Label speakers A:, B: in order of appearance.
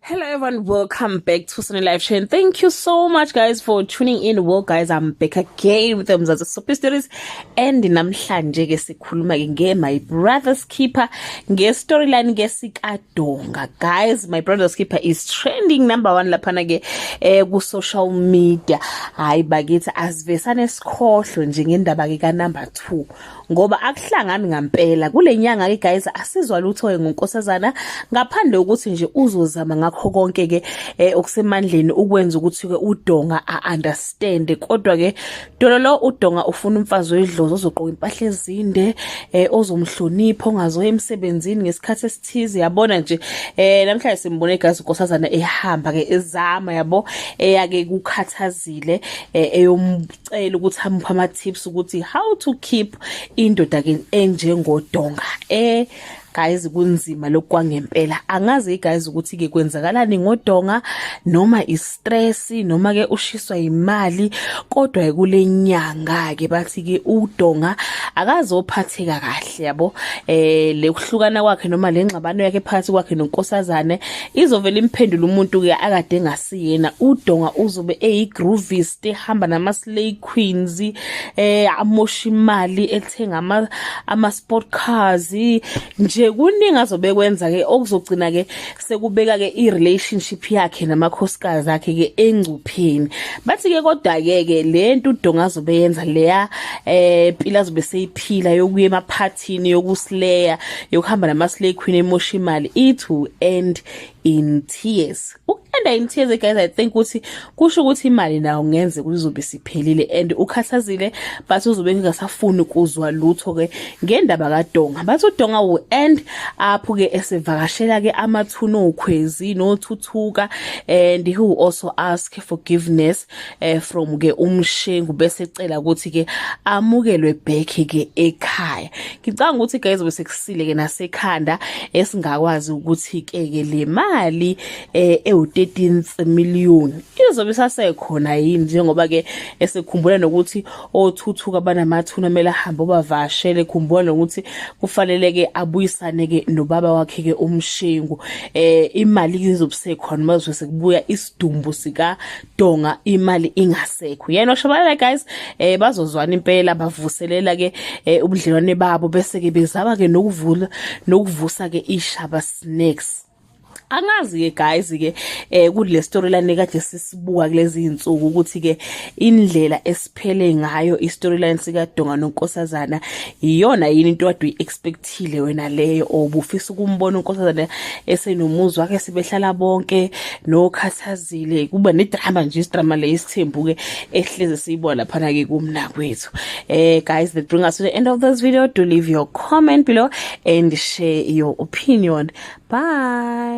A: Hello everyone, welcome back to Sunny Live Show and thank you so much, guys, for tuning in. Well guys, I'm back again with the Mzansi Soapie Stories and namhlanje ke sikhuluma ke nge My Brother's Keeper, nge storyline ke sikaDonga. Guys, My Brother's Keeper is trending number 1 laphana ke ku social media. Hayi bakithi, asivesane sikhohlwe nje ngendaba ke ka number 2 ngoba akuhlangani ngampela. Kule nyanga ke guys, asizwa lutho ke ngonkosazana ngaphandle ukuthi nje uzozama ngakho konke ke okusemandleni ukwenza ukuthi ke uDonga a-understand, kodwa ke dololo, uDonga ufuna umfazi wedlozi ozogqoka impahla ezinde, ozomhlonipha, ongazoya emsebenzini ngesikhathi esithize, yabona nje. Namhlanje simbone guys unkosazana ehamba ke ezama, yabo, eyake kukhathazile eyomcela ukuthi amuphe ama tips ukuthi how to keep indoda ke enjengoDonga. Guys, kunzima lokhu kwangempela. Angazi guys ukuthi ke kwenzakalani ngoDonga, noma i-stress, noma ke ushiswa imali, kodwa kule nyanga ke bathi ke uDonga akazophatheka kahle, yabo. Le kuhlukana kwakhe noma le ngxabano yakhe phakathi kwakhe nonkosazane izovela imphendula umuntu ke akade engasiyena. UDonga uzobe eyi-groovist, ehamba nama slay queens, amosha imali, ethenga ama sport cars nje. Kuningi azobe kwenza ke okuzogcina ke sekubeka ke i-relationship yakhe namakhosikazi akhe ke engcupheni, bathi ke. Kodwa ke ke lento uDonga azobe yenza leya impilo azobe seyiphila yokuya emaphathini, yokuslaya, yokuhamba nama slay queen, emosha imali, it will end in tears. Uku-enda in tears guys, I think ukuthi kusho ukuthi imali nayo kungenzeka izobe siphelile and ukhathazile bathi uzobe engasafuni ukuzwa lutho ke ngendaba kaDonga. Bathi uDonga will end up ke esevakashela ke amathuna oKhwezi noThuthuka and he will also ask forgiveness from ke uMshengu, bese ecela ukuthi ke amukelwe back ke ekhaya. Ngicabanga ukuthi guys bese kusile ke nasekhanda esingakwazi ukuthi ke le mali ewu 13 million izobe isasekhona yini, njengoba ke esekhumbula nokuthi oThuthuka banamathuna kumele ahambe obavashele, khumbula nokuthi kufanele ke abuyisane ke nobaba wakhe ke uMshengu. Imali izobe sekhona mase sekubuya isidumbu sika Donga, imali ingasekho. Yena oshabalala guys, bazozwana impela, bavuselela ke ubudlelwane babo, bese ke bezama ke nokuvula nokuvusa ke ishaba snacks. Angazi ke guys ke kule storyline kade sisibuka kulezi insuku ukuthi ke indlela esiphele ngayo i-storyline sika Donga nonkosazana iyona yini into kade uyi-expectile wena leyo, obufisa ukumbona unkosazana esenomuzi wakhe, sebehlala bonke nokhathazile, kuba ne-drama nje, isidrama le isithembu ke ehleze siyibona lapha ke kumnakwethu. Guys, that bring us to the end of this video. Do leave your comment below and share your opinion. Bye.